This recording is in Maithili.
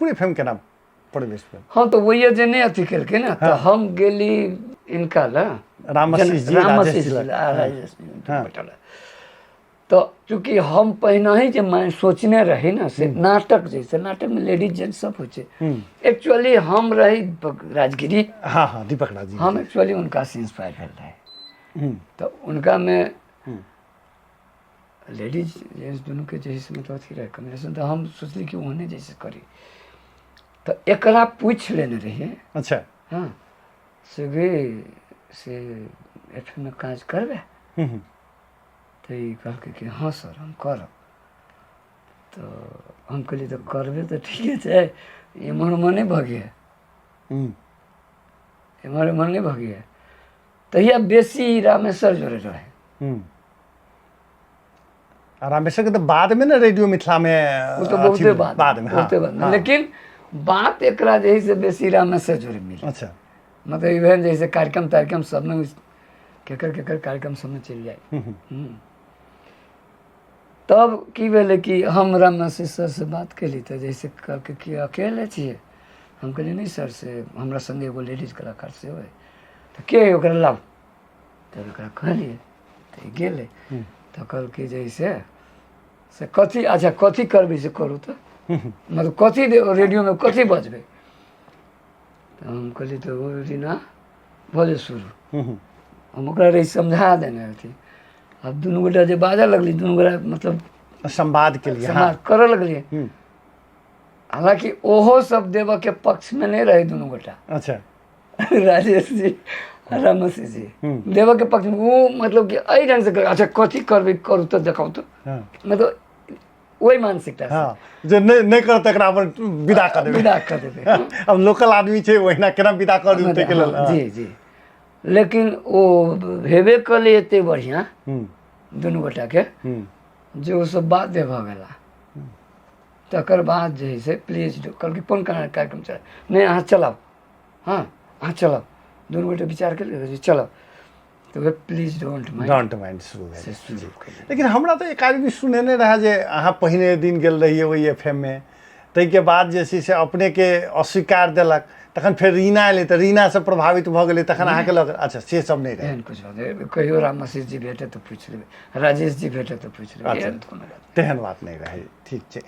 जनकपुर एफ एम केना प्रवेश भेल? हँ, तऽ ओहि जे नहि अथी केलकै ने, तऽ हम गेली इनका लए, राम आशीष जी, राम राजेश आशीष जी जी लग। लए, आ राजेश जी हाँ। बैठल रहै। तऽ चूँकि हम पहिने ही जे मैं सोचने रही ने से नाटक, जैसे नाटकमे लेडीज जेंट्स सब होइ छै। एक्चुअली हम रही राजगिरी। हाँ हाँ, दीपक राज जी। हम एक्चुअली हुनका से इंस्पायर भेल रही। तऽ हुनकामे लेडीज जेंट्स दुनूके जे है से मतलब अथी रहै कम्बिनेशन, तऽ हम सोचली कि ओहने जैसे करी, तऽ एकरा पूछि लेने रहियै। हँ, से गे, से एफ एम मे काज करबै? तऽ ई कहलकै कि हँ सर, हम करब। तऽ हम कहलियै, तऽ करबै तऽ ठीके छै, एम्हर ओम्हर नहि भगिहे। एम्हर ओम्हर नहि भगिहे। तहिया बेसी रामेश्वर जोड़े रहे। आ रामेश्वर के तऽ बाद में ने रेडियो मिथिला में ओ तऽ अथी बहुते भेल, बाद बाद में, हाँ, बहुते बाद में। लेकिन बात एकरा जे है से बेसी रामेश्वर जोड़े मिले। मतलब इवेन जैसे कार्यक्रम तार्यक्रम सबमे केकर केकर कार्यक्रम सबमे चलि जाय। तब की भेलै कि हम रामनाथ सर से बात केली, तऽ जैसे कहलकै कि अकेले छियै? हम कहलियै, नहि सर, से हमरा संगे एगो लेडीज कलाकार सेहो अइ। तऽ के अइ? ओकरा लाउ। तब ओकरा कहलियै तऽ ई गेलै, तऽ कहलकै जे से से कथी, अच्छा कथी करबै से करू। तऽ मतलब कथी रेडियोमे कथी बजबै? तऽ हम कहलियै, तऽ ओ रीना भऽ जाइ शुरू। हम ओकरा रही समझा देने रहथिन। आब दुनू गोटा जे बाजऽ लगली, दुनू गोटा मतलब संवाद के लिए। संवाद करऽ लगलियै। हालाँकि ओहो सब देबऽ के पक्षमे नहि रहै दुनू गोटा। राजेश जी आ रामसी जी देबऽ के पक्षमे, ओ मतलब कि एहि ढंग से कर, अच्छा कथी करबै, करू तऽ देखाउ तऽ। मतलब ओहि मानसिकता से। हँ, जे नहि नहि करत तकरा अपन विदा कऽ देबै। विदा कऽ देबै। अब लोकल आदमी छै, ओहिना केना विदा कऽ देबै, ताहिके लेल। जी जी, लेकिन ओ हेबे कलै एते बढ़िआँ दुनू गोटाके जे ओ सब बाध्य भऽ गेला। तकर बाद जे है से प्लीज कहलकै, कोन कार्यक्रम चला? नहि, अहाँ चलाउ। हँ, अहाँ चलाउ। दुनू गोटे विचार केलकै, चलाउ। तऽ please don't mind. Don't mind शुरू भेल। से शुरू केलियै। लेकिन हमरा तऽ एक आदमी सुनेने रहए जे अहाँ पहिने दिन गेल रहियै ओहि एफ एम मे, ताहिके बाद जे छै से अपनेके अस्वीकार देलक, तखन फेर रीना एलै तऽ रीनासँ प्रभावित भऽ गेलै, तखन अहाँके लऽ गेल। अच्छा, से सब नहि रहै? एहन किछु बात नहि। कहियो राम आशीष जी भेटत तऽ पूछि लेबै, राजेश जी भेटत तऽ पूछि लेबै। एहन कोनो बात तेहन बात नहि रहै, ठीक छै।